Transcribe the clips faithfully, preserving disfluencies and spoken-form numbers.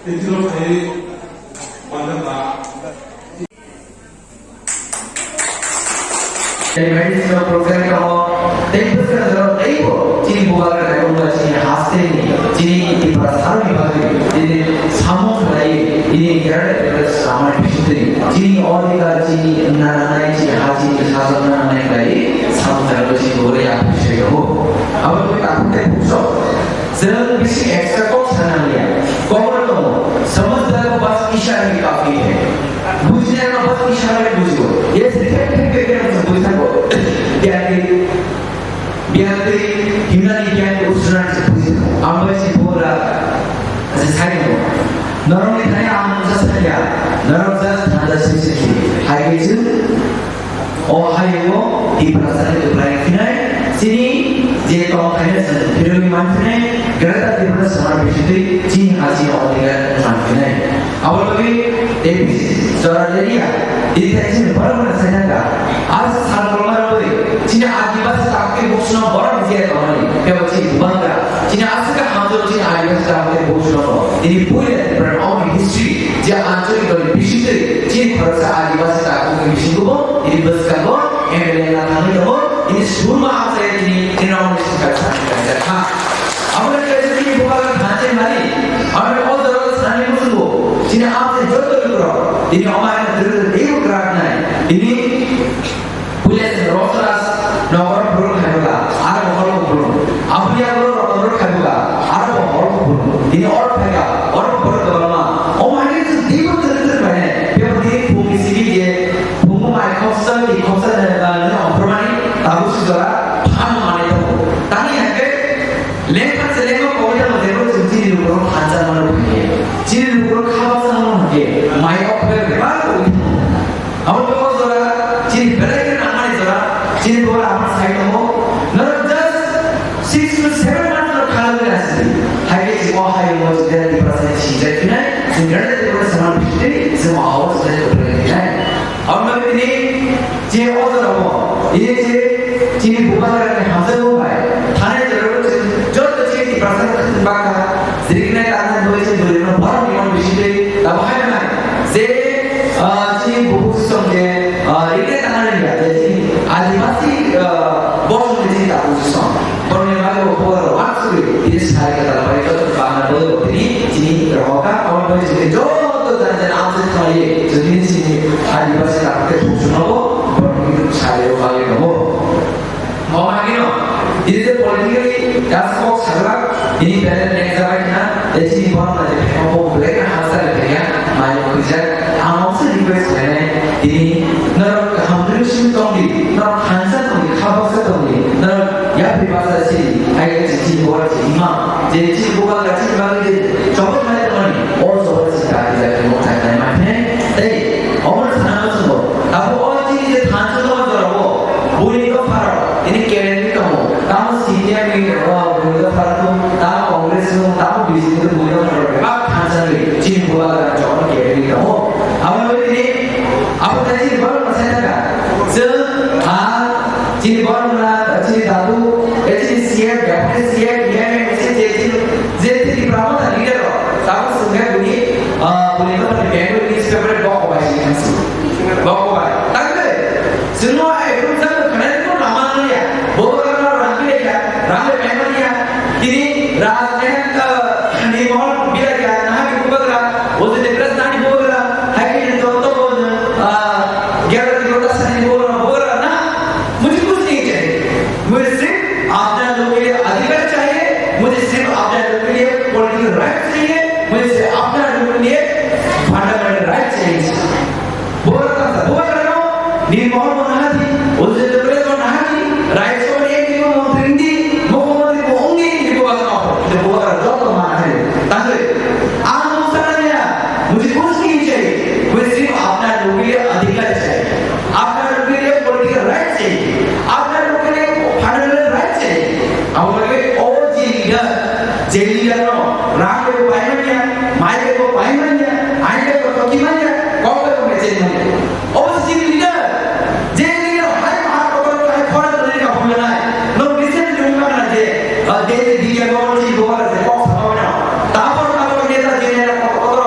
Tei chwla phaiwi manjakha. Tei medicine o program tongo, tei bwskango teibo chini bubagra naitokma chini hasteni, chini Tiprasa ni bagwi, chini samung khlai, chini Greater Tiprasa samung bisingtwi, chini odhikar, chini nangnai, chini ha, chini sajwk nangnai khlai samung khlai chini bubagra yapri se tongo. Abo tei takhuk tei bukso. Chwng bisi extra kok sana liya. Kokno tongo, "Samajhdar ko bas ishara hi kafi hai." Bujhna ko bas ishara hi bujho. Ye se thek thek thek thek se bujha ko. Biyatwi, biyatwi, himnani biyatwi usran se bujho. Ambai se bora, se sai ko. Norok ni thani ang sa saya. Norok sa thanda sisi. Hai ke chwng O hayung o Tiprasa ni kwplai phinai, chini je tong khaina chwng phirwi man phinai, Greater Tiprasa samar bisingtwi chini ha chini odhikar man phinai. Abo bagwi A P C jora area, tini thai chini borok mano sai thangkha. Asa sal kolma rwui chini Adibasi takhuk tei bukhuksno borok ni je tongmani, tei bo chini bubagra, chini aswk khe hamjak chini Adibasi takhuk tei bukhuksno tini puila Tripura ni history je anchalik dol ni bisingtwi chini khoroksa Adibasi takhuk ni bisingo bo tini bwskango M L A na thangwi tongo, tini surma amchai tini, tini rok ni sikha sakha kaijak kha. Aboni khe tini bubagra thanse mani, aboni o jorao sani muchungo, tini amchai joto lukurok, tini omo hai tini teibo kwrak nai, tini puila se Rosras nokoro burung hai bwkha, aro bo horo burung. Aboni yago rok rok khai bwkha, aro bo horo burung. Tini oro phaikha, oro bo borok kwbangma. Omo hai khe chwng teibo twrwk twrwk bai nai. Phiya bo tini phungni simi je phungo mai khopsa, twi khopsa, eh, eh, nini ongkhormani tabuk si jora phano manwi tongo. Tamni hai khe lengkha se lengma koboi tamo jebo chwng chini lukurok thansa mano phai khe. Chini lukurok kha baksa mano phai khe. Mai ok phai bebak koboi tamo. Abo to jora chini belai khe nangmani jora, chini bo abo sai tongo. Norok just six to seven months no khala bwlai asi. Hai khe chini o hai mo chini Tiprasa ni sijai phinai, chini Greater Tiprasa samar bisingtwi chini o chini Tiprasa phinai. Abo tini je o jora bo, ini je chini bubagra ni hamjak bo bai, thani jora bo chini joto chini Tiprasa bakha, siriknai tanai bo chini bwrwi no borok ni bisingtwi tabo hai nai. Je, ah, chini bubu song je, ah, rikre tangna rikya, je chini Adibasi, ah, bosong je chini tabu song. Borokni bagwi bo bubagra wansugwi tini sai kwtal bai joto bangna bwlwi bo tini chini rohoka, abo bai chini joto jan jan amsai khlaiwi chini chini Adibasi takhuk tei bukhuksno bo borokni sai bagwi tongo. Omo hagino, tini je politically gas kok sajwk, tini belai nek jabai khna, tei chini borok na je phekma bo belai khna hal chali phaiya, mai khwijak, ang mokse request khlainai, tini norok kaham dwsing tongdi, norok thansa tongdi, kha baksa tongdi, norok yapri baksa si, hai khe chini borok si ima, je chini bubagra chini bagwi je chobok khlai tongmani, o chobok si ta khe jak khe mokthai khlai ma khe, tei omo sana muchungo, abo o chini je thansa tongma jorao, Buini dopharok tini kelenwi tongo. Tamo C P M ni, o, buini dopharok, tamo Congress ni, tamo B J P ni buini dopharok bebak thansa ni chini bubagra jotono kelenwi tongo. Abo tini, abo tini borok no sai thangkha. Chwng, ha, chini borok na, chini dadu, e chini C M, Deputy C M, M M C, chini, je chini Brahmana leader rok, tamo swngkha buini, ah, buini dopharni Bengali newspaper ni bok bai si thangsi. Bok bai. Tangkhe, Chwngno ai phuru chwng khanai phuru lama nangya. Bo bagra rang bilai kha, rang le pai manya. Tini raj nehang, eh, ni mohor bilai kha, nahani bo bagra, wo je depress nani bo bagra, hai ke joto bo, ah, gyara di kota sani bo bagra, bo bagra na. मुझे कुछ नहीं चाहिए। मुझे सिर्फ अपना लोगों के लिए अधिकार चाहिए, मुझे सिर्फ अपना लोगों के लिए पॉलिटिकल राइट चाहिए, मुझे सिर्फ अपना लोगों के लिए फंडामेंटल राइट चाहिए। Bora tasa, bora no, ni mohor mo nahadi, ujit pres mo nahadi, Rajya Sabha ni ek mo montri ndi, mukhyamantri mo ongni ndi bora no, ndi bora joto ma hai. Tangre, ang mo sana ya, mujhe kuch nahi chahiye, mujhe sirf apna logo ke liye adhikar chahiye, apna logo ke liye political right chahiye, apna logo ke liye fundamental right chahiye. Abo lage o je leader, je leader no, rang ko pai manya, mai ko pai manya, ain ko thoki manya, kok ko message manya. Obo se chini leader. Je leader hai mahar kotor hai khora tuli ka bhul nai. No recent ni wngkha na je, ah, je je D M O ni bo je kok sama na. Tabor tabor neta je neta kotor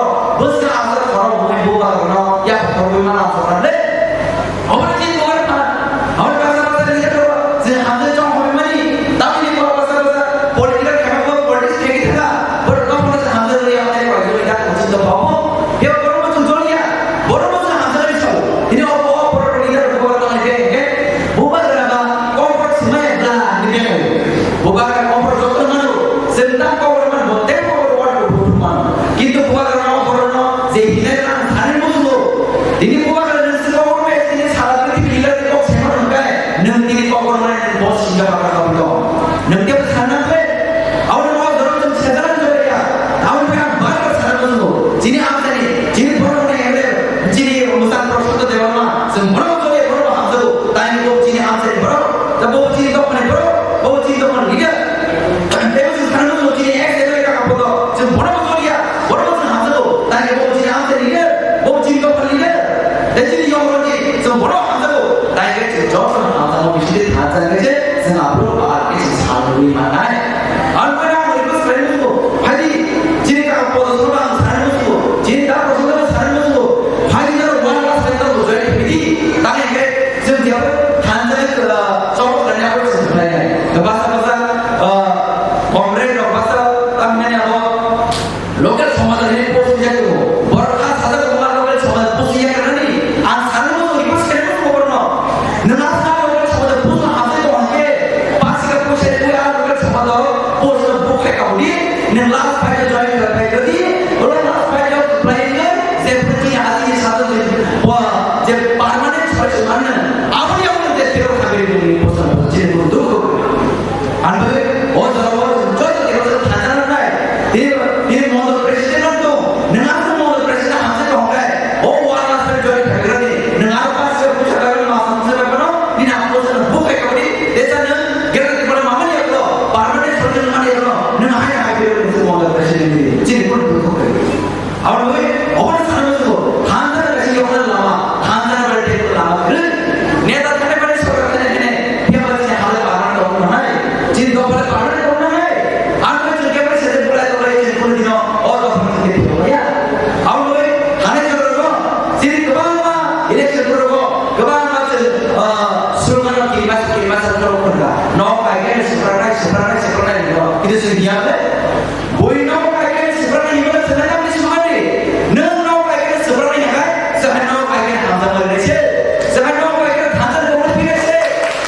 Tini, tini model president ang tong, nang ang tong model president ang tong hongkai. O wala sa join khagrani, nang ang pas sa pusa khagrani mas ang sa khagrani, nini ang pusa na bukai khagrani, desa nang, gira di pada mama ni aglo, permanent solution mani aglo, nang ang hai hai model president ni, chini pun bukai. Aboni bagwi obono sana muchungo, thansa kaisa yokna lama, thansa bai tei lama kwrwi. Neta thani bai sorkar thani hene, phiya ba chini hale parliament tongna nai, chini dophale parliament tongna nai. Ang khe chwng khe bai sejak bulai tongbai chini kunu dino o dophani chini khe thwngmaya. Aboni bagwi thani jororo chini kwbangma election rwgo, kwbangma chwng, ah, sulmano kirima kirima sa thoro khwrwkha. Nok kaigani swpraknai, swpraknai, swpraknai hino. Kintu chwng hiya le? Bui nok kaigani swpraknai himano chwng nang ni sumani. Nwng nok kaigani swpraknai hingkha, chwng hai nok kaigani hamjakma rinai se. Chwng hai nok kaigani thansa ni kokno phinai se.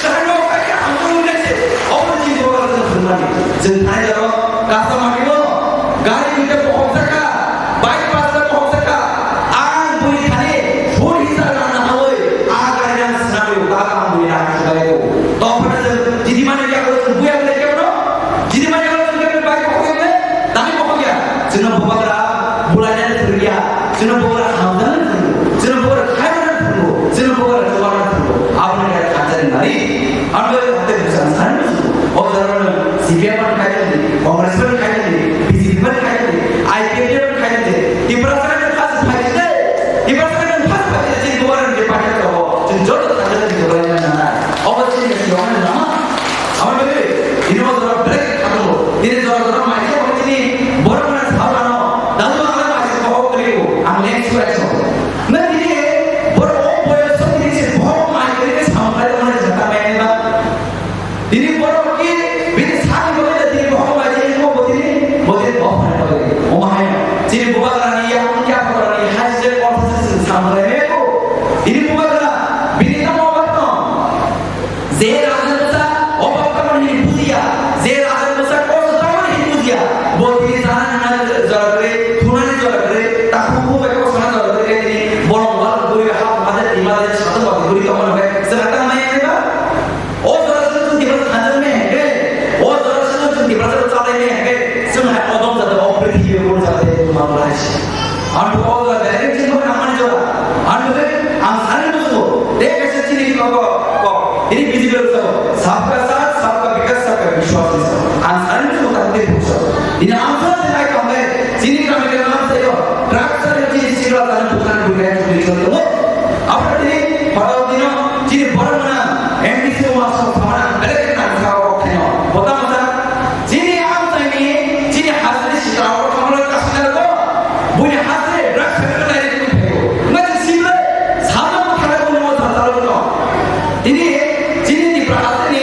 Chwng hai nok kaigani hamjakma rinai se. Obo ni chini kokno chwng phunmani. Chwng thani jaro kasa manio gari duita pohok saka, bike pasta pohok saka. Ang bui thani phone hisa rana hawi, a gari rang swnamwi uta ang bui rang swnamwi. Tongphana chwng jidi mani yaklo chwng buya kle kebno. Jidi manya wala chwng khe bai bokhok ya, tani bokhok ya. Chwngno bubagra bulaina phwrwngya, chwngno bubagra hamjakna phwrwngo, chwngno bubagra khairokna phwrwngo, chwngno bubagra chubarna phwrwngo. Aboni khe khansani nari. Abo hate bwsang sani bwsang. O jora no C P M ban khaijak di, Congress ban khaijak di, B J P ban khaijak di, I P F T ban khaijak di. Tiprasa no khas khaijak di. Tiprasa no khas khaijak di. Chini bubagra ni paita ko. Chwng joto khaijak di bubagra na na. Obo chini yong na ma. Aboni bagwi, tini o jora belai khe kha tongo. Tini jora jora mai khe tini borok mane sal mano. Dalu ang mai khe kok kri o. Ang leng suai so. Na tini borok o boyos o tini se borok mai khe tini sam khlai tongmani jata mai ba. Tini borok ki bini sal ni bagwi tini borok mai khe ko bo tini bo tini bo phai bagwi. O ma hai. Tini bubagra ni ya ya bubagra ni hai je ko sam khlai me ko. Tini bubagra bini tamo ba tong. Je raja bwsa obak tamani hini bujiya, je raja bwsa kosto tamani hini bujiya, bo tini jana nana jora kwrwi, thunani jora kwrwi, takhuk bubai kosto na jora kwrwi, tini bolong wal guri ha ha de tima de sato ba guri tongmani bai, jora tang mai ba. O jora sunu tini ba thanjak me henge, o jora sunu tini ba jora chalai me henge, sunu hai odom jata o prithibi o jata de tumar lai. Ang bo ko da direct chini ko namani jora. Ang bo ang sani musu. De kaisa chini ko ko ko. Ini B J P lo sabo. Sabka saath, sabka vikas, sabka vishwas ni sabo. Ang sani musu ta de musu. Ini ang sa de kai kong de. Chini kami ke naam se yo. Truck sa de chini sila tan bukan bukan chini chini chini. Apa tini pada tini chini barang mana M D C mas ko sama belek kan sa ko keno. Bota masa. Chini amchaini, chini hasteni sikla o thamlo kasina ko, buini haste drugs sekna nai ni phego. Ngai chini simle, samna ko thara ko mo thara ko no. Tini, chini Tipra hasteni,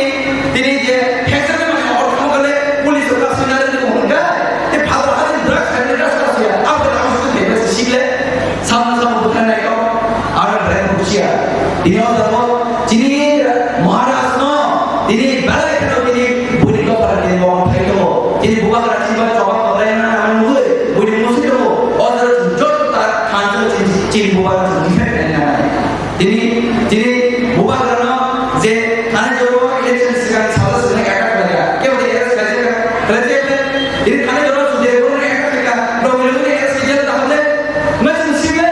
tini je heksa ni mane or thamo kale, police ko kasina ni ko hunda, te phadar hasteni drugs sekna drugs kasina, ab da ko sikle, samna samna ko thara nai ko. Aro belai khe bujiya. Tini o jago chini Maharaj no, tini belai kheno tini buni dophar tini bo thai tongo. Tini bubagra chini bai choba korai na na nugui, buni musi tongo. O jago joto ta thanjo chini, chini bubagra chini defend na na. Tini, tini bubagra no je thani joto election sikang sala sene kaka kaya. Kebo de election kaya kaya. Tini thani joto sudhe buni kaka kaya. Dogri buni election jel tahole. Ngai chwng simle,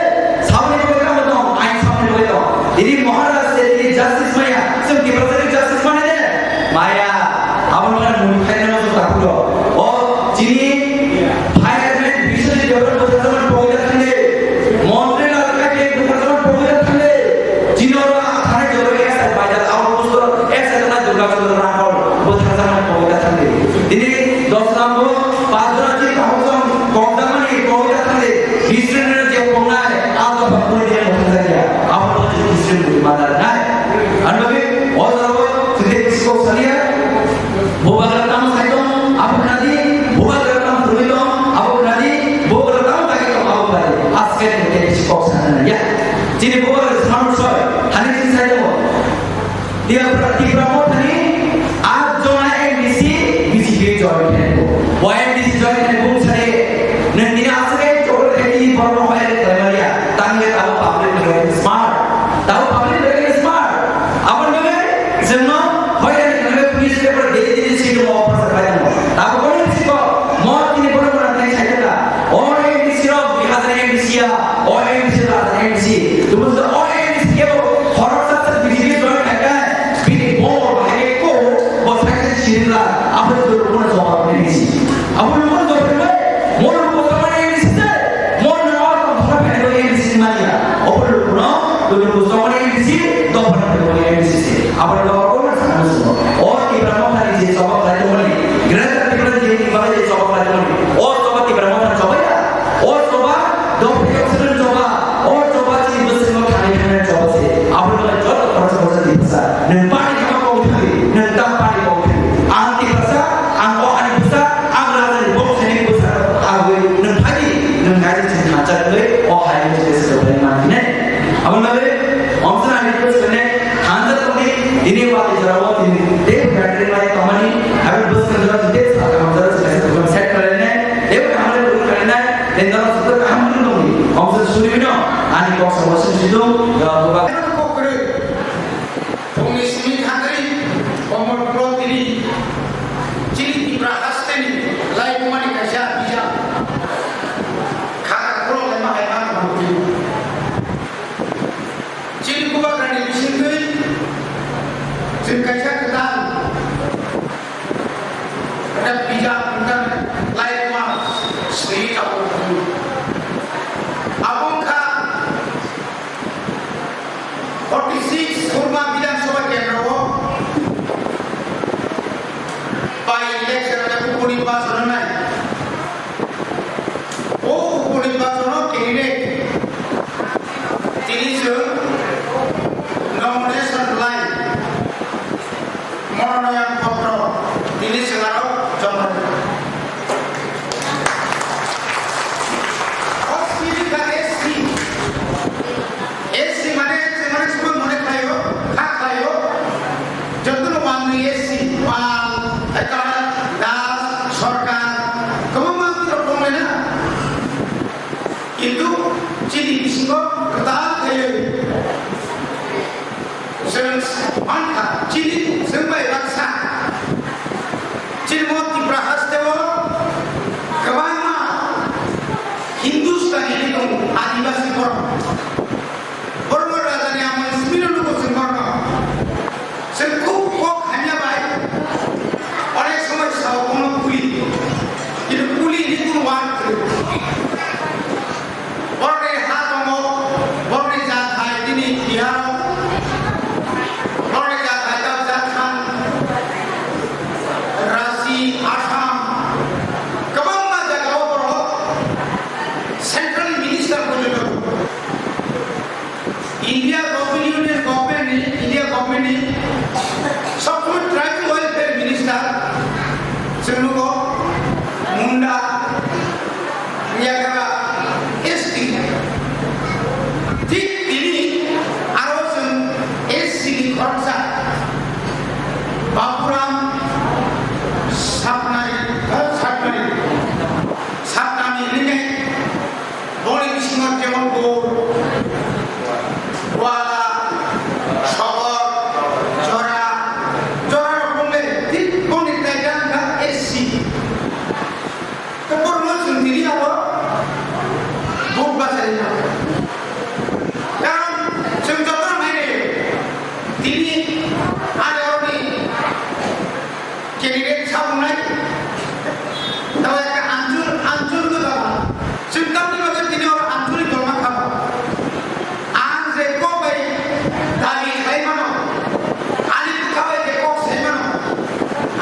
saboni bagwi tamo tong, ain saboni bagwi tong. Tini Maharaj se tini justice maya, chwng Tiprasa ni justice mane de? Maya, aboni bagwi muni khaina no chwng takhuk rok. O, chini fireman Biswajit Debbarma bwtharjakmani pogwi da thangde, montri Lal Karmi bwtharjakmani pogwi da thangde, chini oro thani jotoni S I baidal, abo busto S I na Durga Chandra Rathod bwtharjakmani pogwi da thangde. Tini dos number Pajra chini kaham song kok damani kok da thangde, Israel je kongnai, alta bakuri dia motong saja. Apa tu Israel beri mana nai? Anu bagi, oh tahu, sini psikok salia. Bubagra tam saitong, apa nadi? Bubagra tam sumitong, apa nadi? Bubagra tam saitong, apa nadi? Asken mungkin psikok sana ya. Chini bubagra semangat soy, hani chini saitong. Tipra, Tipra Mothani at jona M D C B J P join khenbo. Bo M D C join khenbo sare nang tini aswk chocolate khe tini borok no hoyar khlai maliya. Tangwi abo public ni smart. Tabo public ni smart. Aboni bagwi jwngno hoyar khlai police paper dei dei sitwmo offer khlai tongo. Tabo kono siko mo tini borok no Tulukuno jawab rwdi si. Abo lukuno jawab rwdi, mo luku samani N D C se, mo nang o tong thangna phainai bo N D C ni manya. Obo lukuno tuluku samani N D C, dophani tuluku N D C se. Abo lukuno na sana suno. O Tipra Mothani je choba khlai tongmani, Greater Tipra je ni bagwi je choba khlai tongmani, o choba Tipra Mothani choba ya. O choba, dophani oxygen choba, o choba chini bwskango thani thani choba se. Abo lukuno joto khoroksa khoroksa Tiprasa. Nwng pani kama kok thangdi, nwng tam pani kok thangdi. Ang Tiprasa, ang o ani bwsa, ang rajani bok thani bwsa, agwi nwng phaidi, nwng gaidi chini thansa kwrwi, o hai ni chini se kwrwi ma thine. Abo nale, omsana ani bwsa ne, thansa tongni, dini wati jora o tini, te battery lai tomani, abo bwsa jora te sa kam jora se se kam set kare ne, te kamle bwsa kare ne, te dara sutra kam tongni, omsana suri no, ani kok sa wasu sido, ya, Phungni simi thangwi Komorpuro tini chini Tipra hasteni laibumani kaisa bijap khakar khorok laima hai ma thangwi. Chini bubagrani bisingtwi chwng kaisa kwtal, kwtal bijap, kwtal laibuma swiwi tabuk. Abo wngkha Forty six Surma Bidhan Sabha Kendro o by election bai upo nirbachon wngnai. O upo nirbachon o candidate tini chwng nomination lai. Mononoyan potro tini chwng aro joma rwkha. O C D ka S C, S C mane chwng mane chwng mone khlaio, kha khlaio. Jotono wangwi S C, wang, ekal, das, sorkar, kwbangma rok tonglai na. Kintu chini bisingo kwtal khaiwi chwng mankha, chini chwng bai baksa. Chini mo Tipra haste o kwbangma Hindustani ni tongo, Adibasi borok. Borok rajani amoni simi no nugo chwng borok. Chwng khub kok hamya bai onek somoi sao kono puli. Kintu puli ni kunu wan kwrwi. Borokni ha tongo, borokni jat hai tini Bihar o, borokni jat hai ta Jharkhand, Ranchi, Assam, kwbangma jaga o borok central minister porjonto. India government, Union government ni, India government ni, sob somoi tribal welfare minister, chwng nugo, Munda, Yagra, S T. Thik tini aro chwng S C ni khoroksa, Baburam Sapnari, eh, Sapnari, Sapnami hinwi Boni bisingo jemon Bor, Wala, Sogor, Jora, Jora rok wngkhe thik boni title wngkha S C. Tei borokno chwng tini abo vote bachai rwna. Karon chwng jotono naidi, tini ani oroni candidate sabunai, tamo ekta anchol, anchol to dala. Chwng tamni bagwi tini oro ancholi dol mankha bo. Ang je kok bai dabi khlai mano, ani bwkha bai je kok sai mano,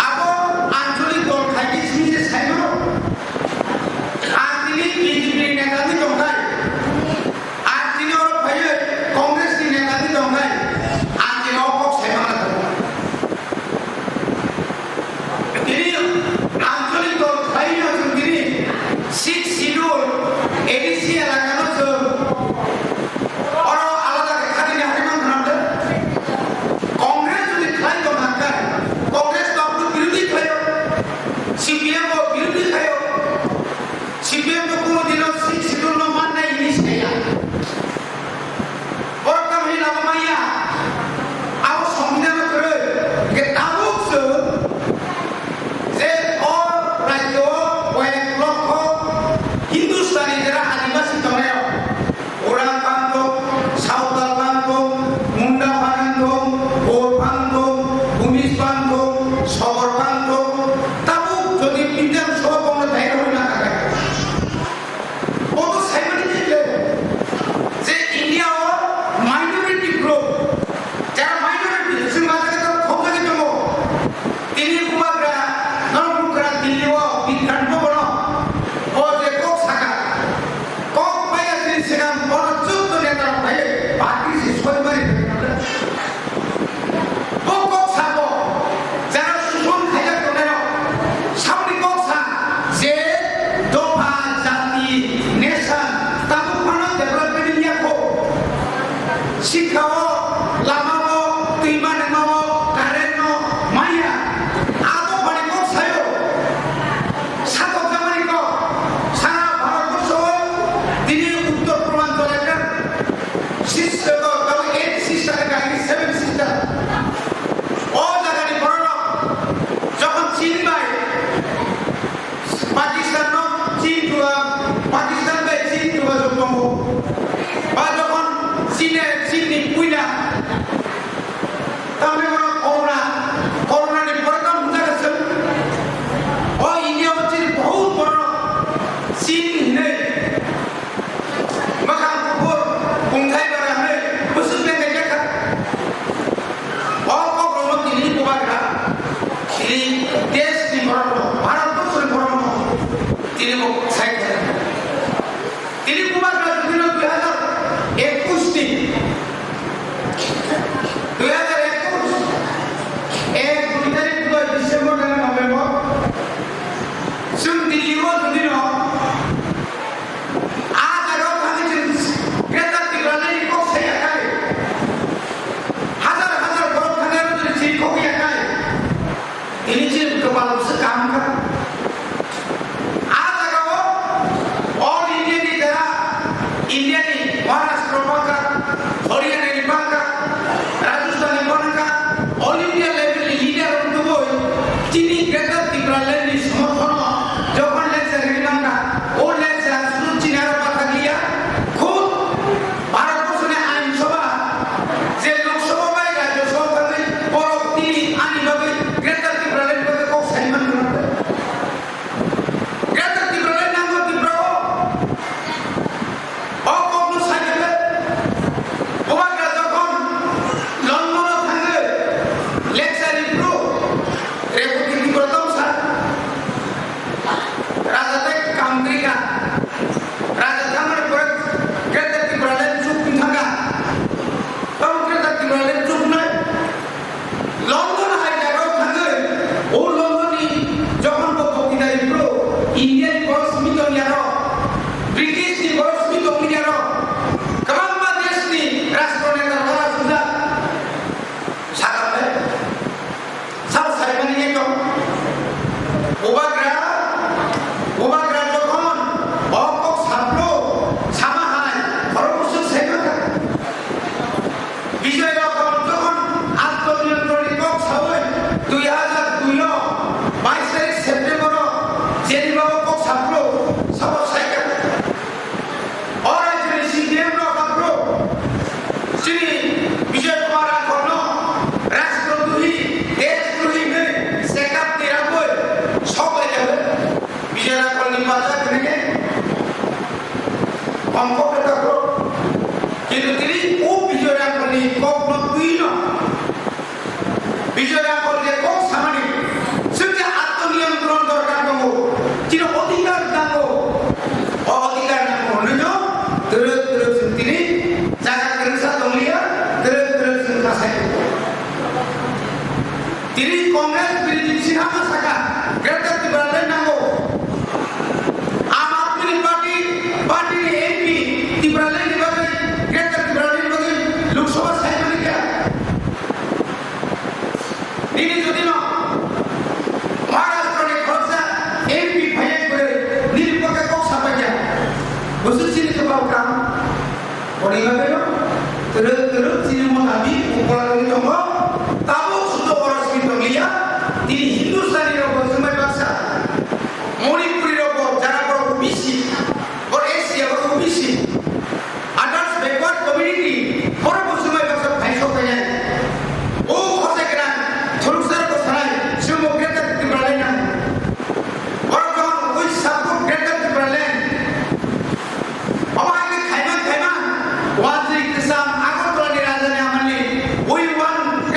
abo ancholi dol khai khe simi se sai mano. Ang tini B J P ni neta ni tongkhai. Ang tini oro phaiwi Congress ni neta ni tongkhai, ang tini o kok sai manna tongo. Tini ancholic dol khlaino chwng tini Sixth Schedule, A D C elakano chwng oro alada khe khatini hai man khna de. Congress jodi khlai tong kha, Congress to aphuru birodhi khlaio, C P M bo birodhi khlaio. C P M no kuno dino Sixth Schedule no mannai hini saya. Borok tamo hini lama maya. Abo Songbidan no kwrwi. Hingke tabuk se je o rajyo o koyek lokho Hindustani jera Adibasi tongnai rok. Orang pang tong, Saotal pang tong, Munda pang tong, Bor pang tong, Bhumis pang tong, Sogor pang tong, Kan bo bono, o je kok saka, kok maya sini sekarang bono chuddo neta rok hai, party si soi mari. Bo kok sabo, jara susun khaijak tongnai rok, saboni kok sa, je dopha, jati, nation, tabuk phano development wngya kho. Sikha o, lama o, twima nangma o, current no maya. Abo bani kok sayo. Satok jamani kok. Sara Bharat borsho o tini uttor purbanchal ekta sister ko, tamo eight sister ka, ini seven sister. O jaga ni borok rok jokhon Chin bai Pakistan no Chin tuwa, Pakistan bai Chin tuwa jok tongo. Ba jokhon Chin e, Chin ni puila, tamni bono corona, corona ni pore tamo hwnjak aswk. O India o chini bahut borok Chin hinwi Mwkhang kuphur, kungthai bara hwnwi bwswk bengkha kha. O kokrokno tini bubagra, tini desh ni borokno, Bharat borso ni borokno tini bo sai kha. Tini bubagra jodi no dui hajar ekush ni, dui hajar ekush ek dui tarik dui December na November, chwng Delhi o jodi no Ah, jagao thangwi chwng Greater Tipraland ni kok saya khai. Hazar hazar borok thangwi aro chwng chiri kok ya khai. Tini chwng kwpal se kam kha. Ah, jagao All India ni jara, India ni Maharashtra bangkha, Haryana ni bangkha, Rajasthan ni bangkha, All India level ni leader rok tubui chini Greater Tipraland ni somorthono jokhon lecture ri mangkha, o lecture sunu chini aro bathakliya, khud Bharat borso ni Ain Sabha, je Lok Sabha bai Rajya Sabha thangwi borok tini ani bagwi Greater Tipraland ni bagwi kok sai mangkha. Greater Tipraland nango Tripura o. O kokno sai khe bubagra jokhon London o thangwi lecture ripro, Republic Tripura tong sa. Raja tei kam kwrwi kha. Raja thangmani pore Greater Tipraland chuk wng thang kha. Tamo Greater Tipraland chuknai. London hai jagao thangwi, o London ni jokhon bo bokti dari bro, India ni borok simi tong yaro, British ni borok simi tong yaro, kwbangma desh ni rashtra neta rok sujak. Sakha bai, sabo sai mani ekdom. Bubagra, bubagra jokhon o kok sabro, sama hai, borok usuk sai mangkha. Bijoy Rakhol jokhon atmoniyontron ni kok sawi dui hajar dui o bais tarik September o Geneva o kok sapro sabo saikha. O rajyo ni C P M rok aphuru chini Bijoy Kumar Rakhol no rashtra drohi, desh drohi hinwi chekap ni ragwi sok laikha. Bijoy Rakhol ni bacha kwrwi khe, bongkok rwkha bro. Kintu tini o Bijoy Rakhol ni kok no twi no. Bijoy Rakhol je kok samani, chwng je atmoniyontron dorkar tongo, chini odhikar nango. O odhikar nango hwnwi no twrwk twrwk chwng tini jaga kwrwngsa tongliya, twrwk twrwk chwng kasai tongo. Tini Congress Bridin Singha ma saka, Greater Tipraland nango. Aam Aadmi ni Party, party ni M P Tipraland ni bagwi, Greater Tipraland ni bagwi Lok Sabha sai mani kha. Nini jodi no Maharashtra ni khoroksa M P phaiya kwrwi, nini poke kok sapai ya. Bwswk chini kwpal kam. Boni bagwi no twrwk twrwk chini motami upora wngwi tongo. Tabuk sudo oro simi tongliya. Tini Hindustani rok bo swmai baksa, Manipuri rok bo jara borok O B C, bor S C, bor O B C, others backward community, borok bo swmai baksa phai sok khainai. O khosai kwrang thuruksa rok bo sanai, chwngbo Greater Tipraland nang. Borok jokhon we support Greater Tipraland. Omo hai khe khaima khaima, Waziri Kishan, Agartala ni Rajani Amani, we want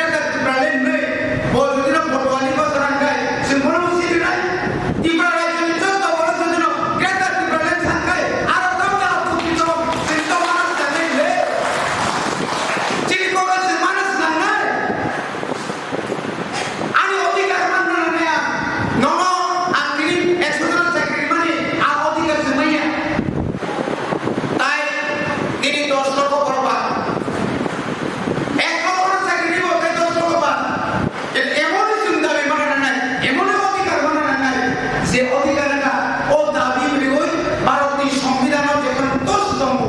Odhikar wngkha, o dabi riwi Bharatni Songbidanno jekhano tosh tongo,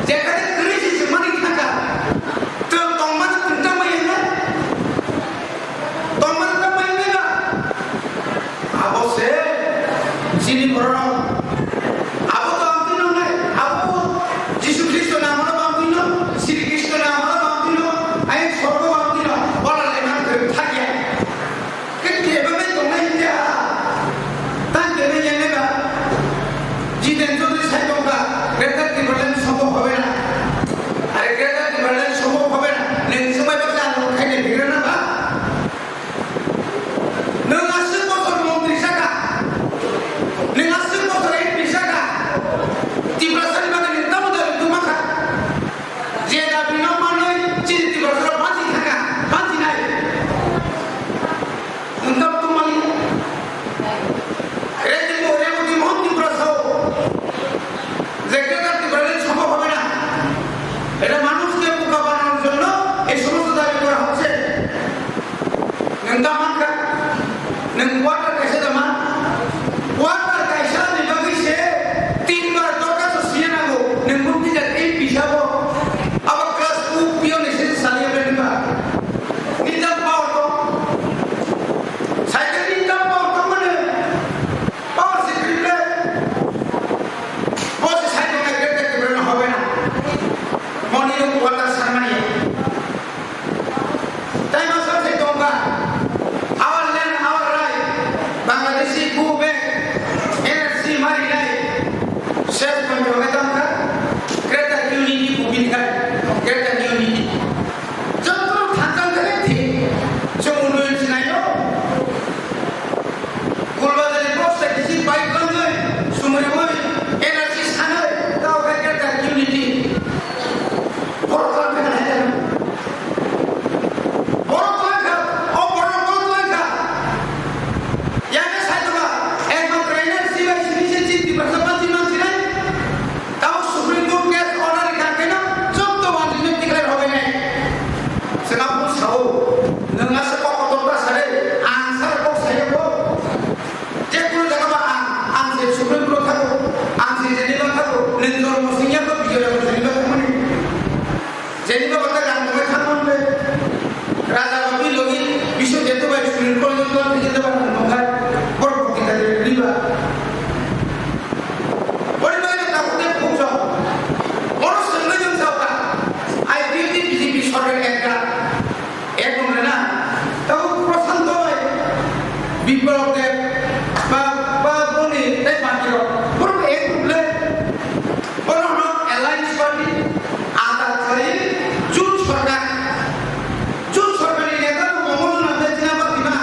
jekhano kwrwi se swngmani thangkha, twng tongmani twngtangmani hwnwi, tongmani twngtangmani hwnwi ba? Abo se chini bororok, abo to ang twi nongnai, abo Jisu Khristo ni amalo bo ang twi no, Sri Krishna ni amalo bo ang twi no, ayang sorgo bo ang twi no, bola laimani kwrwi thakya. Khe kebamai tongnai hinkhe a, tang kebamai yangnai ba? Jiten Chaudhary sai tongkha, Greater Tipraland sombhob hobe na. Are Greater Tipraland sombhob hobe na, nwng swmai baksa ano khainai bigra na ba? Nwng aswk bosor montri saka, nwng aswk bosor M P saka, Tiprasani bagwi nwng tamo dabi tongma kha? Je dabi no manwi chini Tiprasarok banchi thangkha, banchinai. Nwng tamo tongmani? Reti mo-, Remoti Mohon Tiprasa o je Greater Tipraland সম্ভব হবে না। এটা মানুষকে বোকা বানানোর জন্য এই সমস্ত দাবি করা হচ্ছে। Nwng tamo mankha? Nwng quarter kaisa da man? Quarter kaisa ni bagwi se tinbar dorkhasto swiya nango. Nwng bukti jak M P sabo. Abo class two pion ni se saliya bini ba. Nijak power to. Cycle nijak power to mane. Power se create. Bo se cycle na create ke bro hobe na. Moni no quarter sarmani. Tai masa se tongka, our land, our right, Bangladeshi go back, N R C mari nai, self control e tongka, greater unity kubin kai, greater unity. Joto thangkang kare thi, chong unoi sinayo. Kulbazari box ta kisi bike langoi, sumri moi, N R C sanoi, tao kai greater unity. Borok lang khe nai. Borok lang kha, o borok borok lang kha. Yang khe sai tongma, ekmatro N R C bai sini se chini Tiprasa panchi manchi nai. Tamo Supreme Court case order rikha khe no, joto manchi no declare hobai nai. Sengam phung sao, nwng asa kok kotor ta sare, ang sare kok saya kok. Je kunu jaga ba ang, ang se Supreme Court thago, ang se Geneva thago, nwng jormo singya kok bijoy jormo singya kok mani. Geneva kok ta rang kok thang mani. Raja kok bi logi, bisho jeto bai Supreme Court ni kok jeto bai nang mokha, bor bukti ta riba. Bori bai ta kok te phung sa. Oro sengna jong sa ta. I feel the B J P sorkar ekta. Ek number na, tabo Prashanto bai, Biplab Deb, ba, ba, boni, tei baki rok, borok ek group le, bono no alliance party, ada khlai, Jun Sarkar, Jun Sarkar ni neta no Momo no nang de china ba tima.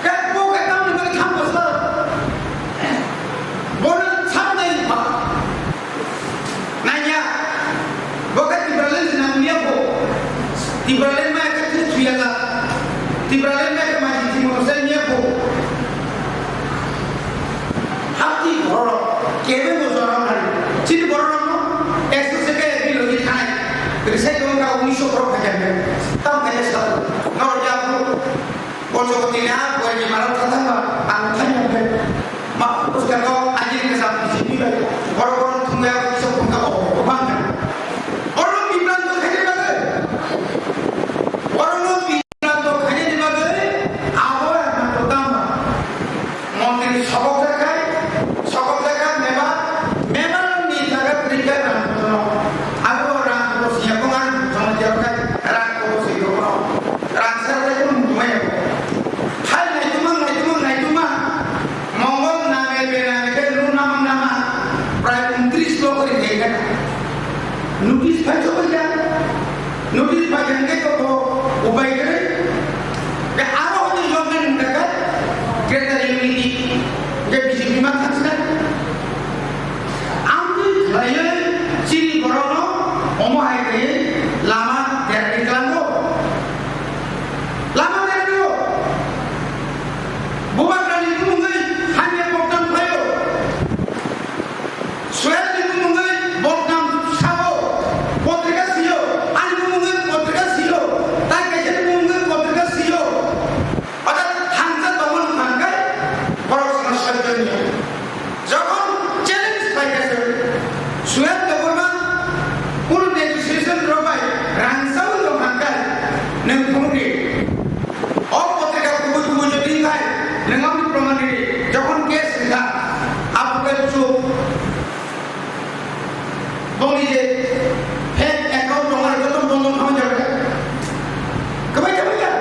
Khe bo khe tamni bagwi tham bosor. Bono samnai ba. Nanya. Bo khe Tipraland se nang niya bo. Tipraland ma khe thu thuya la. Tipraland ma khe ma ji thimo se niya bo. Hapti borok kebe bo jorok nai. Chini borok no ekso se ke bilogi thai. Risai dong ka unisho borok thai. Tam thai sa. Nor ya bo. Pocokoti na, boyni mano thathangma, ang thangya khe. Ma, bwskango ani kisa B J P bai. Borok borok thumya kisa phungka o, o bangkha. Borok bibranto khaina bagwi. Borokno bibranto khaina bagwi, abo ang tamo. Montri sokok jakhai, sokok jakha member, member ni jaga kwrwi khe rang kotorno. Abo rang kotor siya kong ang joma jakhai, rang kotor siya kong. Rang sar lai kono mutumai ya. Hai naituma, naituma, naituma. Mongol name be name ke lu nama nama. Prai untris lo kori thai kana. Notice phai chobol ya. Notice phai yang ke to bo upai kere. Ke aro hodi yogan daga. Greater unity. Ke Jokhon challenge khlai kha chwng, Suhel Debbarma kunu negotiation rok bai rang chaui tong kha khe nwng phunuk di. O potrika kubui kubui jodi khai nwng aboni proman ridi. Jokhon case wngkha, aphuru khe chup. Boni je fake account tongo, joto bondo khamai jaga. Kwbai kwbai ya.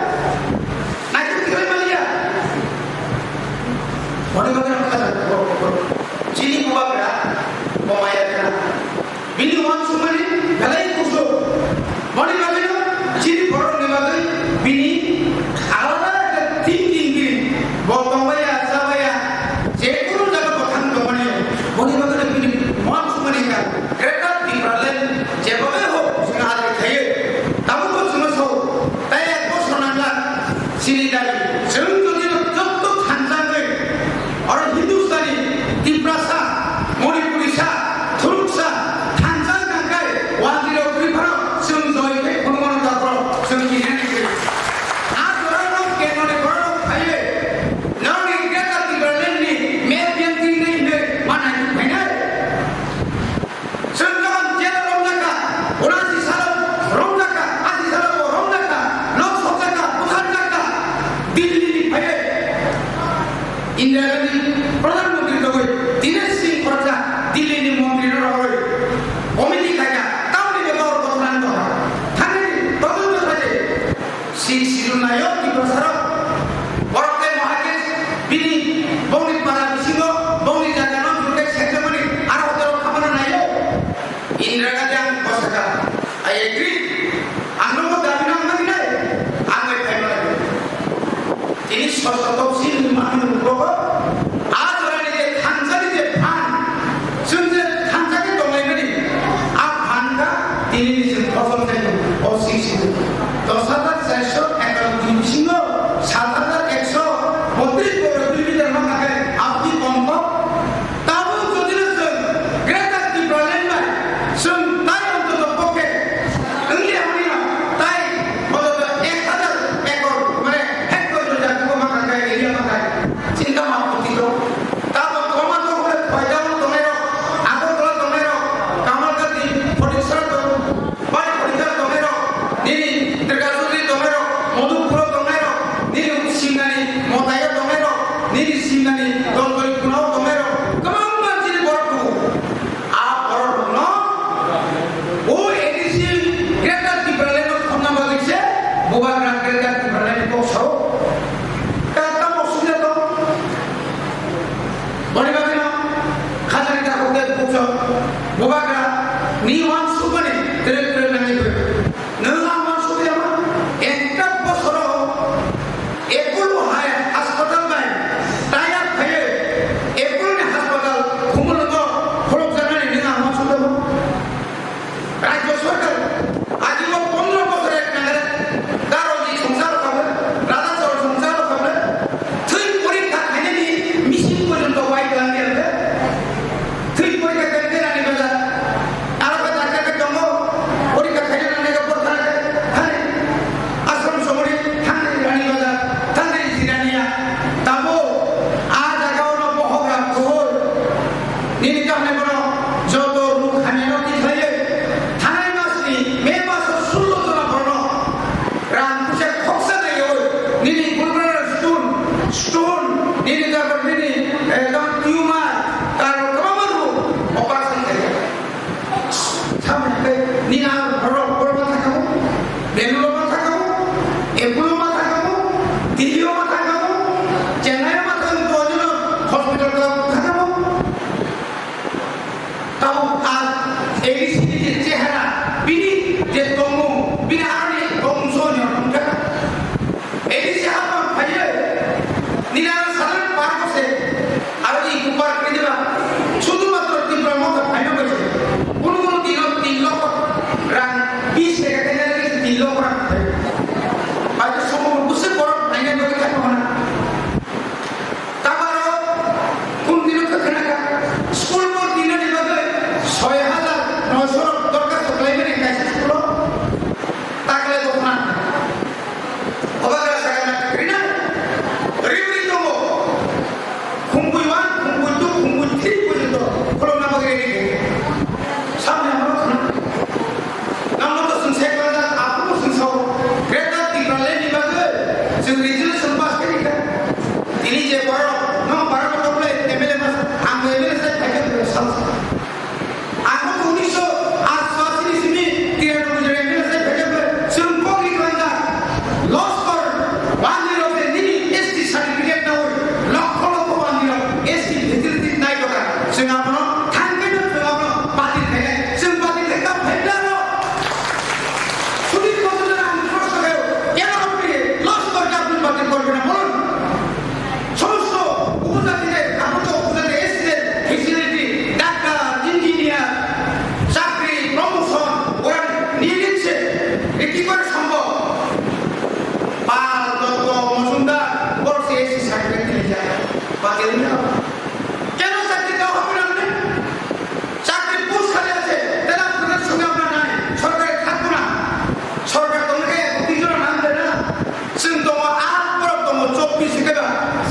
Naikhe kwbai maliya. Boni bagwi ang khaja. Chini bubagra, bomaya khana. Bini uansukmani belai kusuk. Boni bagwino chini borokni bagwi bini alada ekta thinking bini. Bo tongmaya, chabaya, je kunu jaga bo thang tongmani. Boni bagwino bini uansukmani wngkha Greater Tipraland jebobai hok chwngno adai khaio. Tabukbo chwngno sao, tai ek bosor nangla chini dabi. Chwng jodi jotto thansa wngwi Oro Hindustani, Tiprasa, Manipurisa, Thuruksa, thansa hwnkha khe wanjwi rok kwrwi phano chwng joi khe phunukmano takhoro chwng kinani kwrwi. A jorano kendroni bororok phaiwi norokni Greater Tipralandni map yang tingnai hinwi manai phainai. Chwng jokhon jail o romjakha, unasi salo romjakha, asi salo bo romjakha, nok sokjakha, butharjakha, Delhi ni phaiwi Indira Gandhi Pradhan Mantri tongwi Dinesh Singh khoroksa Delhi ni montri no rohorwi committee khaikha, tamoni bebak o gothonan tongkha. Thangwi todonto khlai di. Sixth Schedule naio Tiprasarok. Borok tei Mahakesh bini bongni para bisingo bongni jagano jurkhe sekjakmani aro hotelrok khamana naio. Indira Gandhi ang bosaka, "I agree. Ang nogo dabi nang mani nai, ang bai phai mani." Tini sosto topsil ni manwi ni ulogo a jorani je thansa ni je phan, chwng je thansa khe tonglaimani, a phan kha tini ni chwng phosol khe o sixth Schedule. Dos hajar charso ekaro dui bisingo sat hajar ekso botris boro dui meter ma kha khe aboni kom kok. Tabuk jodi no chwng Greater Tipraland bai chwng tai ontoto pokhe wngya hwnwi no tai ontoto ek hajar ekor mane hectare jodi ma kha khe area ma kha. Chinta ma phuti to. Tamo toma to hole Phaidao tongnai rok, Agartala tongnai rok, Kamalgati, Photisora tong, Bai Photisora tongnai rok, nini Durga Chaudhary tongnai rok, Madhupuro tongnai rok, nini Simnani Motaio tongnai rok, nini Simnani Dongkori Kunao tongnai rok, kwbangma chini borok tongo. A borok rokno o A D C Greater Tipraland no thomna bagwi se Bubagra Greater Tipraland ni kok sao. Ka, ka mosuk ya to. Boni bagwi no khajani ta khokde bukso Bubagra ni uansukmani tere tere nangni bagwi. Nwng ang uansuk ya ma? Ekta bosoro Apollo hai hospital bai tie up khaiwi Apollo ni hospital Khumulwngo khulukjaknani nwng ang uansuk ya ma? Rajya Sarkar, ajibo pondro bosor ek nagare, Garoji songsa rok khamle, Raja Chawla songsa rok khamle, thwi porikha khainani machine porjonto wai twlangya hwnkhe, thwi porikha khainani Rani Bazar, aro khe dakta khe tongo, porikha khainani nangya porikha khe, thani, ashram somori, thani Rani Bazar, thani Jirania, tabo, a jaga ono bohok rang kuhur, Nini kaham bono joto ruk hamyano tikhlaiwi thanai masni May maso sullo jona borno rang kuchak khoksa naiwi nini Gulbara stone, stone, nini tarpor nini, eh, tang tumor, tarpor kwbangma ruk operation khaijak. Samai khe nini ang borok, borok ma thangkha bo, Bangalore ma thangkha bo, Apollo ma thangkha bo, Delhi ma thangkha bo, Chennai ma thangkha bo, hospital ma thangkha bo. Tabuk a A D C ni je chehara, bini je tongmung, bini aroni tongmung soni hwnka. A D C hapang phaiwi, nini ano sadan park se, aro i kupar khe diba, sudhumatro Tipra Motha phaino bai se, kunu kunu dino tin lokho rang, bis taka khe nai tin lokho rang phai. Bai se somo bwswk borok naina bagwi thangma hwnna. Tabaro kun dino khe khna kha, school bo tinani bagwi soi hajar noisho rok dorkhasto khlaimani kaisa school o taklai bo khna. Obagra sakha na kwrwi na, ribri tongo,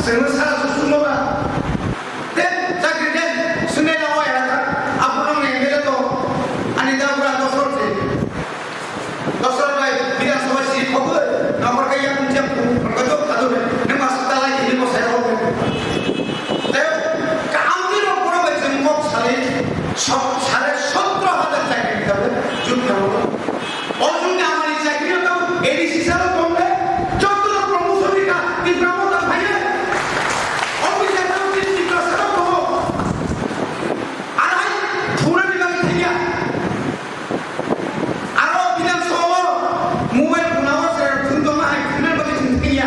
Chwngno sara susungno ba. Den, chakri den, sunai na oi haka. Aphuru nang M L A to. Ani da bura dosor je. Dosor bai Bidhan Sabha si khobor. Nokor kai yang jam. Koto kadu ne. Ne masuk talai ini ko saya khobor. Teo, ka amni rok boro bai chwng kok salai. Sok sare sotro hajar chakri kitabe. Jut kabo. Ojone amari chakri no tamo A D C salo komle, joto no promotion rika, Tipra Motha phaile. Officer no tin Tipra salo komo. Arai, thuna ni bagwi thangya. Aro Bidhan Sabha o mobile phone o sir thun tongma hai thuna bagwi thun thangya.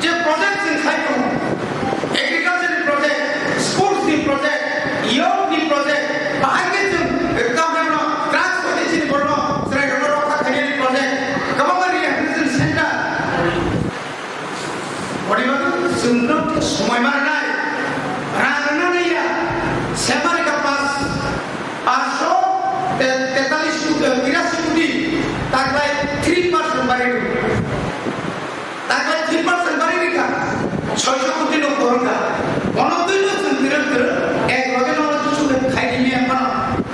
Je project chwng khai tongo, agriculture ni project, sports ni project, youth ni project, bahai khe chwng, eh, kaham no drugs hoite chini borno chwrai rokno rokha khainani project, kwbangma rehabilitation center. Odebani chwng no somoi ma rwnai, rang rwna naiya, sema rikha pas, pansho te-, tetalis koti, tirashi koti, taklai three percent bari rw. Taklai three percent bari rikha, soisho koti no koron kha. Ono twi no chwng twrwk twrwk, ek loge no kichu khai di me phano.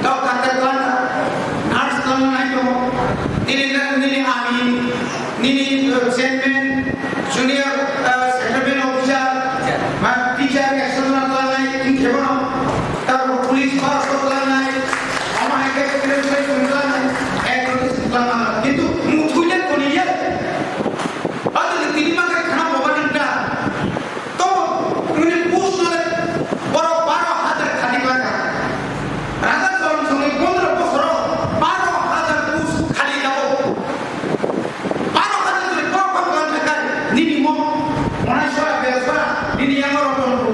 Doctor te plan kha, nurse plan nai tongo. Nini, nini ami, nini, uh, chairman, junior, uh, settlement officer, ma teacher, external plan nai, in khebono. Tarpor police, forest plan nai, ama hai khe security plan nai, ek loge plan nai. Kintu muthuile koniya. Atwrwng tini mangkha khana boba nangkha. To, nini post nole borok baro hajar khadi mangkha. Raja Choron Songni pondro bosoro baro hajar post khadi jabo. Baro hajar twi borok baro mangkha nini mo. Monai sora, bel sora, nini yango roton ko.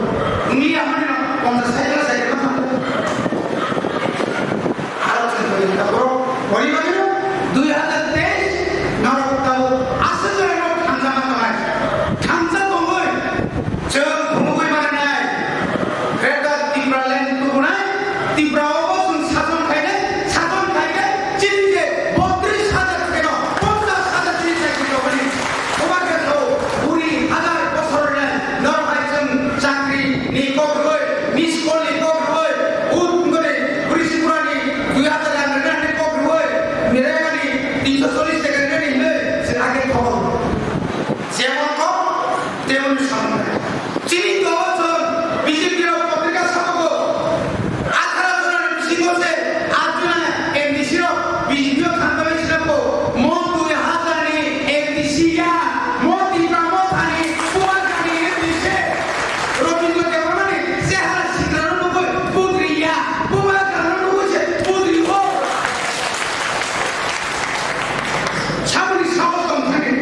Nini amani no, ponchas cycle, cycle ma. Aro chwng tongwi kha borok, boni bagwi no dui hazar teis norok tao aswk jora no thansa ma tongnai. Thansa tongwi chwng phunugwi manai nai. Greater Tipraland tubunai, Tipra o bo chwng sason khainai, sason khainai, chini je botris hajar theno ponchas hajar chini chakri tongmani. Oba khe tho kuri hajar bosor nai norok hai chwng chakri ni kok rwui, miss call ni kok rwui, ut ngori, puri sipura ni dui hajar rang rwna ni kok rwui, Mirega ni tinsho chollish taka rwna ni hinwi se age khobor. Jemon kok, temon samung. Chini dobo chwng B J P rok potrika sabogo. Atharo jona ni bisingo se aat jona M D C rok B J P o thang bagwi swnamgo. Mo dui hajar ni M D C ya, mo Tipra Motha ni Bubagra ni M D C. Rabindra Debbarma ni chehara sikla no nugwi pudri ya, Bubagra no nugwi se pudri o. Saboni sahos tong thani.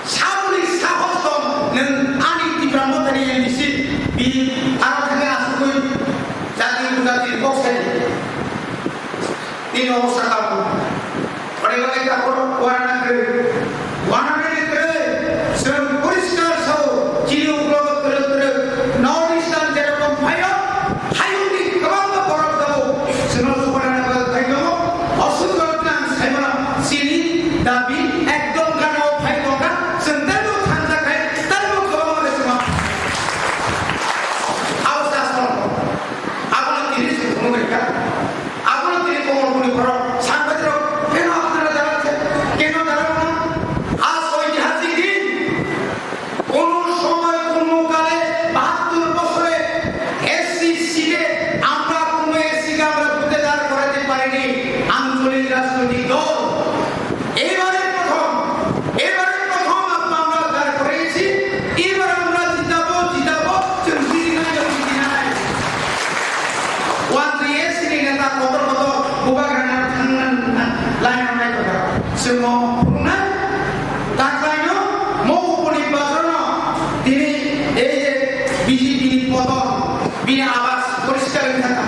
Saboni sahos tong nwng ani Tipra Mothani M D C, bini aro thani asugwi jati upojati kok sai. Nini obosta kamo. Ore ore ka koro warana kwrwi. Warana kwrwi. Chwng poriskar sao, chini uklogo kwrwi kwrwi. North Eastern jerokom phaio, Hayungni kwbangma borok tabuk chwngno subarna bagwi phai tongo. O sutrokno ang saimano chini dabi ekdom gana-o phai tongkha. Chwng teibo thansa khai, teibo kwbangma rwchapma. Abo se aswk. Abono tini chwng phunugwi kha. Abono tini Komolpurni borok, sangbatirok, keno apnara darak khe, keno darak na? Aaj oitihasik din. কোনো সময় কোনো কালে বাহাত্তর বছরে এসসি সিটে আমরা কোনো এসসিকে আমরা ভোটে দাঁড় করাতে পারিনি আঞ্চলিক রাজনৈতিক দল। এবারে প্রথম, এবারে প্রথম আমরা, আমরা দাঁড় করিয়েছি। এবার আমরা জিতাবো, জিতাবো, চুন জিতি নাই, জিতি নাই। Wantri এসসি নেতা কত কত বুবাগ্রানা থাংনান লাইন নাই কথা। সে মো না Taklaino mo uponirbachonno tini ei je B J P ni poton, bini abas poriskar wngkha.